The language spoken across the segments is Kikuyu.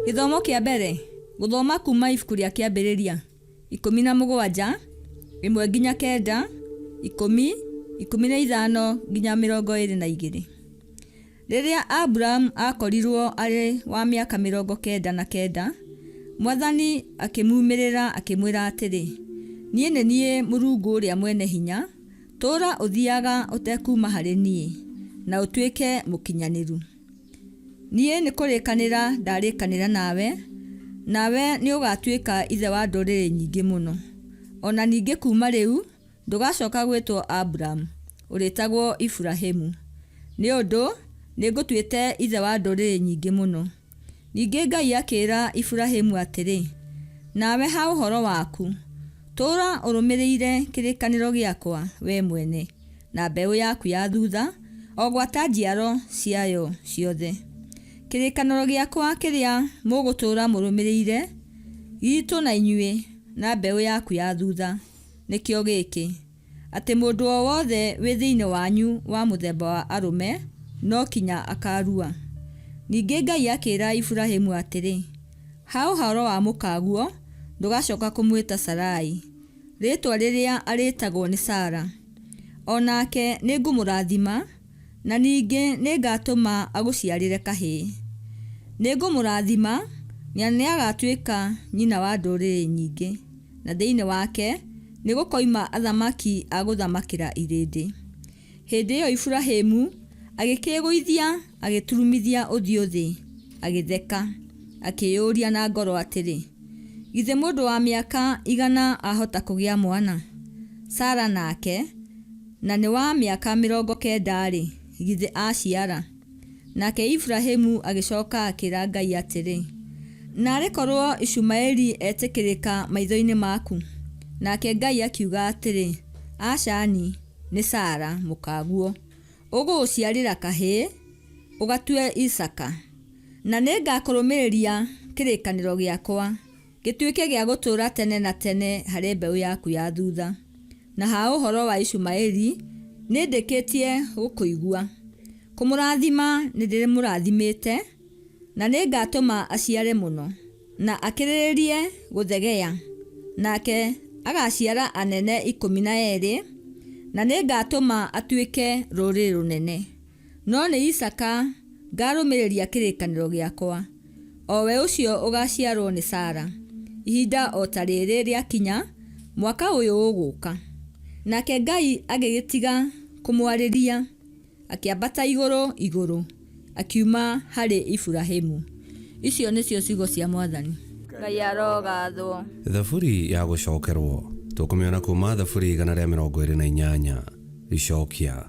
Gĩthomo kĩa mbere, gũthoma kuma ibuku rĩa Kĩambĩrĩria 17, 1-9, 10, 15 nginya 22. Rĩrĩa Aburamu aakorirwo arĩ wa mĩaka 99, mwathani akĩmuumĩrĩra akĩmwĩra atĩrĩ, Niĩ nĩ niĩ Mũrungu ũrĩa Mwene Hinya, tũũra ũthiaga ũtekuuma harĩ niĩ, na ũtuĩke mũkinyanĩru. Niĩ nĩkũrĩkanĩra ndarĩkanĩra nawe, nawe nĩũgatuĩka ithe wa ndũrĩrĩ nyingĩ mũno. O na ningĩ kuuma rĩu ndũgacoka gwĩtwo Aburamu, ũrĩĩtagwo Iburahimu, nĩ ũndũ nĩngũtuĩte ithe wa ndũrĩrĩ nyingĩ mũno. Ningĩ Ngai akĩĩra Iburahimu atĩrĩ, Nawe ha ũhoro waku, tũũra ũrũmĩrĩire kĩrĩkanĩro gĩakwa wee mwene, na mbeũ yaku ya thutha, o gwata njiaro ciayo ciothe. Kĩrĩkanĩro gĩakwa kĩrĩa mũgũtũũra mũrũmĩrĩire, giitũ na inyuĩ na mbeũ yaku ya thutha, nĩkĩo gĩkĩ, atĩ mũndũ o wothe wĩ thĩinĩ wanyu wa mũthemba wa arũme no kinya akarua. Ningĩ Ngai akĩĩra Iburahimu atĩrĩ, Ha ũhoro wa mũkaguo, ndũgacoka kũmwĩta Sarai, rĩĩtwa rĩrĩa arĩĩtagwo nĩ Sara. O nake nĩngũmũrathima, na ningĩ nĩngatũma agũciarĩre kahĩĩ. Nĩngũmũrathima, na nĩagatuĩka nyina wa ndũrĩrĩ nyingĩ, na thĩinĩ wake nĩgũkoima athamaki a gũthamakĩra irĩndĩ. Hĩndĩ ĩyo Iburahimu agĩkĩĩgũithia agĩturumithia ũthiũ thĩ, agĩtheka, akĩĩyũria na ngoro atĩrĩ, Githĩ mũndũ wa mĩaka 100 ahota kũgĩa mwana? Sara nake, na nĩ wa mĩaka 90-rĩ, githĩ aaciara? Nake Iburahimu agĩcoka akĩra Ngai atĩrĩ, Naarĩ korũo Ishumaeli etĩkĩrĩka maitho-inĩ maku! Nake Ngai akiuga atĩrĩ, Aca-ni, nĩ Sara, mũkaguo, ũgũgũciarĩra kahĩĩ, ũgatue Isaaka. Na nĩngakũrũmĩrĩria kĩrĩkanĩro gĩakwa, gĩtuĩke gĩa gũtũũra tene na tene harĩ mbeũ yaku ya thutha. Na ha ũhoro wa Ishumaeli, nĩndĩkĩtie gũkũigua. Kũmũrathima nĩndĩmũrathimĩte, na nĩngatũma aciare mũno, na akĩrĩrĩrie gũthegea, nake agaciara anene 12, na nĩngatũma atuĩke rũrĩrĩ rũnene. No nĩ Isaaka ngarũmĩrĩria kĩrĩkanĩro gĩakwa, o we ũcio ũgaciarũo nĩ Sara, ihinda o ta rĩrĩ rĩakinya, mwaka ũyũ ũgũũka. Nake Ngai agĩgĩtiga kũmwarĩria, akĩambata igũrũ igũrũ, akiuma harĩ Iburahimu. Icio nĩcio ciugo cia Mwathani. Ngai arogathwo. Thaburi ya gũcokerwo. Tũkũmĩona kuuma Thaburi 128. Icokia.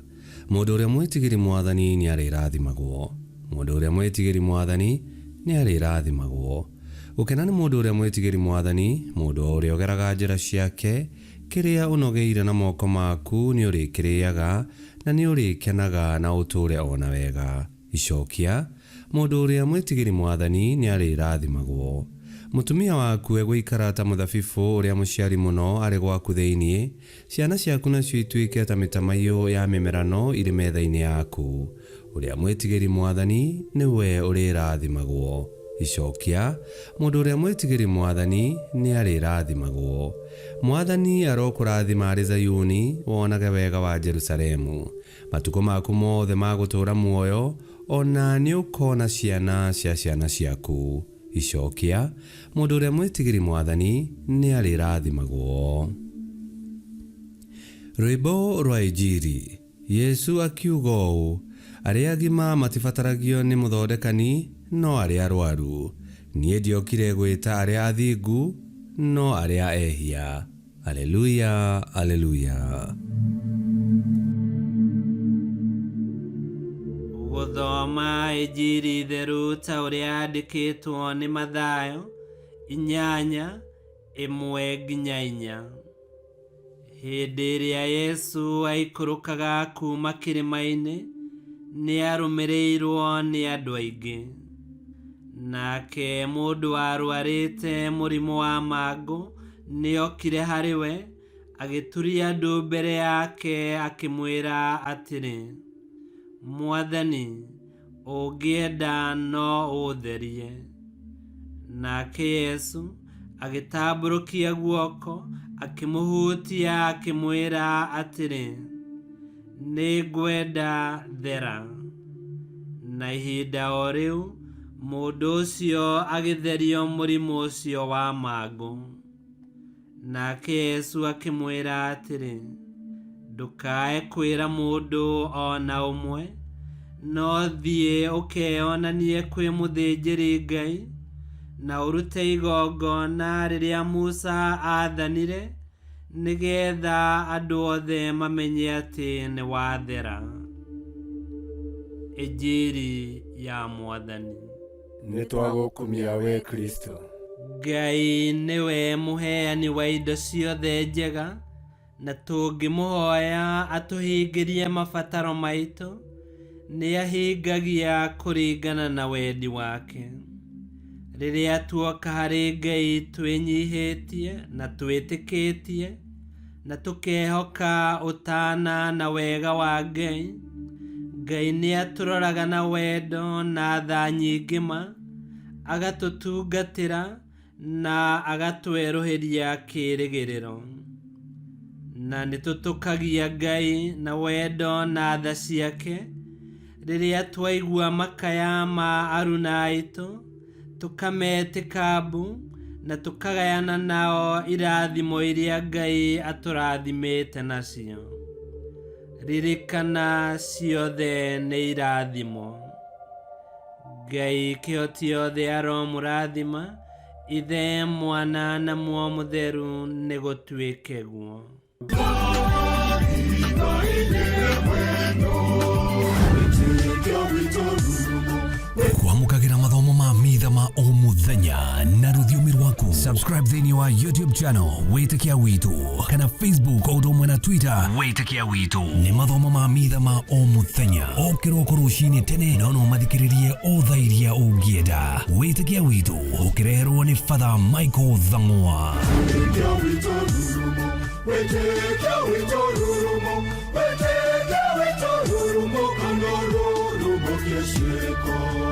Mũndũ ũrĩa mwĩtigĩri Mwathani nĩarĩrathimagwo. Mũndũ ũrĩa mwĩtigĩri Mwathani nĩarĩrathimagwo. Gũkena nĩ mũndũ ũrĩa mwĩtigĩri Mwathani, mũndũ o ũrĩa ũgeraga njĩra ciake. Kĩrĩa ũnogeire na moko maku nĩũrĩkĩrĩaga, na nĩũrĩkenaga na ũtũũre o na wega. Icokia, Mũndũ ũrĩa mwĩtigĩri Mwathani nĩarĩrathimagwo. Mũtumia waku egũikara ta mũthabibũ ũrĩa mũciari mũno arĩ gwaku thĩinĩ, Ciana ciaku nacio ituĩke ta mĩtamaiyũ ya mĩmerano irĩ metha-inĩ yaku. Ũrĩa mwĩtigĩri Mwathani, nĩwe ũrĩrathimagwo. Icokia, Mũndũ ũrĩa mwĩtigĩri Mwathani, nĩarĩrathimagwo. Mwathani arokũrathima arĩ Zayuni, wonage wega wa Jerusalemu. Matukũ maku mothe ma gũtũũra muoyo, o na nĩũkona ciana cia ciana ciaku. Icokia, Mũndũ ũrĩa mwĩtigĩri Mwathani nĩarĩrathimagwo. Rwĩmbo rwa Injiri. Yesu akiuga ũũ, Arĩa agima matibataragio nĩ mũthondekani, no arĩa arwaru. Niĩ ndiokire gwĩta arĩa athingu, no arĩa ehia. Aleluya, aleluya. Gũthoma Injiri theru ta ũrĩa yandĩkĩtwo nĩ Mathayo 8:1-4. Hĩndĩ ĩrĩa Yesu aikũrũkaga kuuma kĩrĩma-inĩ, nĩarũmĩrĩirwo nĩ andũ aingĩ. Nake mũndũ warũarĩte mũrimũ wa mangũ nĩokire harĩ we, agĩturia ndu mbere yake akĩmwĩra atĩrĩ, Mwathani, ũngĩenda no ũũtherie. Nake Yesu agĩtambũrũkia guoko, akĩmũhutia, akĩmwĩra atĩrĩ, Nĩngwenda, thera. Na ihinda o rĩu mũndũ ũcio agĩtherio mũrimũ ũcio wa mangũ. Nake Yesu akĩmwĩra atĩrĩ, Ndũkae kwĩra mũndũ o na ũmwe, no thiĩ ũkeyonanie kwĩ mũthĩnjĩri-Ngai, na ũrute igongona rĩrĩa Musa aathanire, nĩgeetha andũ othe mamenye atĩ nĩ wathera. Injiri ya Mwathani. Nĩ twagũkumia we Kristo. Ngai nĩwe mũheani wa indo ciothe njega, na tũngĩmũhoya atũhingĩrie mabataro maitũ, nĩahingagia kũringana na wendi wake. Rĩrĩa tuoka harĩ Ngai twĩnyihĩtie na twĩtĩkĩtie, na tũkehoka ũtana na wega wa Ngai, Ngai nĩatũroraga na wendo na tha nyingĩ ma, agatũtungatĩra na agatwerũhĩria kĩĩrĩgĩrĩro. Na nĩtũtũkagia Ngai na wendo na tha ciake rĩrĩa twaigua makaya ma aruna aitũ, tũkametĩka mbu na tũkagayana nao irathimo iria Ngai atũrathimĩte nacio. Ririkana ciothe nĩ irathimo. Ngai kĩhoti yothe aromũrathima, Ithe, Mwana na Muoyo Mũtheru, nĩ gũtuĩke guo. Kwamũkagĩra mathomo ma mitha ma o mũthenya na rũthiomi rwaku. Subscribe thĩinĩ wa YouTube channel Wĩtĩkia Witũ kana Facebook o ũndũ ũmwe na Twitter Wĩtĩkia Witũ. Nĩ mathomo ma mitha ma o mũthenya o kĩroko rũcinĩ tene, no no mathikĩrĩrie o thaa iria ũngĩenda. Wĩtĩkia Witũ ũkĩreherwo nĩ Father Michael Thang'wa. Wĩtĩkia witũ rurumo, wĩtĩkia witũ rurumo, wĩtĩkia witũ rurumo, kana rurumo kĩciĩko.